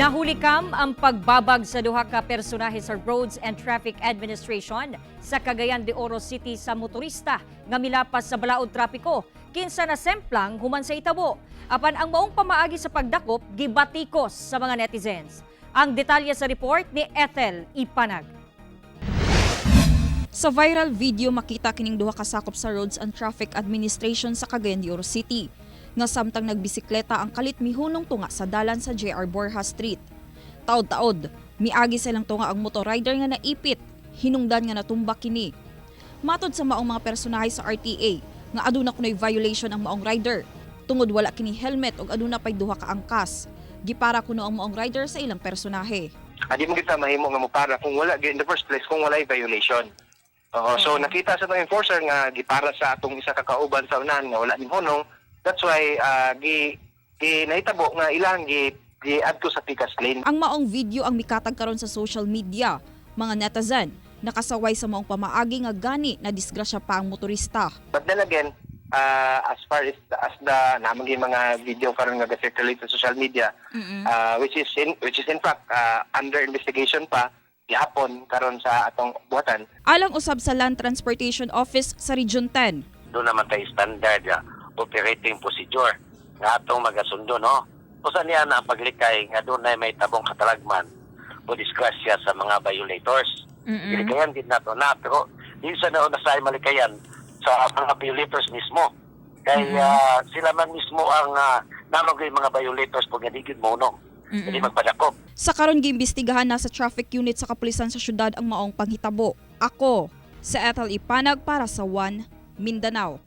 Nahulikam ang pagbabag sa duha ka personahe sa Roads and Traffic Administration sa Cagayan de Oro City sa motorista nga milapas sa balaod trapiko kinsa na semplang human sa itabo. Apan ang maong pamaagi sa pagdakop gibatikos sa mga netizens. Ang detalye sa report ni Ethel Ipanag. Sa viral video, makita kining duha ka sakop sa Roads and Traffic Administration sa Cagayan de Oro City nga samtang nagbisikleta ang kalit mihunong tunga sa dalan sa JR Borja Street. Taod-taod, miagi sa ilang tunga ang motorrider nga naipit, hinungdan nga natumba kini. Matod sa maong mga personahe sa RTA nga aduna kunoy violation ang maong rider tungod wala kini helmet ug aduna pay duha ka angkas. Gipara kuno ang maong rider sa ilang personahe. Adi mo kita mahimo nga mopara kung wala in the first place, kung walay violation. Oo, so nakita sa atong enforcer nga gipara sa atong isa ka kauban sa unahan nga wala ning hunong. That's why gi gi nahitabo nga ilang gi gi adto sa pikas lane. Ang maong video ang mikatag karon sa social media. Mga netizen nakasaway sa maong pamaagi nga gani na disgrasya pa ang motorista. But then again, as far as the namang mga video karon nga ga-circulate sa social media, which is in fact under investigation pa gihapon karon sa atong buhatan. Alang usab sa Land Transportation Office sa Region 10, Doon naman tayo standard operating procedure nga atong magasundo, no? Usa niya na ang paglikay nga doon na may tabong katalagman o disgrasya sa mga violators. Gilikayan din nato na, pero di sa nauna sa malikayan sa mga violators mismo. Kay sila man mismo ang namang mga violators pag nga di gyud mo no. Hindi magpadakop. Sa karon giimbestigahan na sa traffic unit sa kapulisan sa syudad ang maong panghitabo. Ako, sa Ethel Ipanag para sa One Mindanao.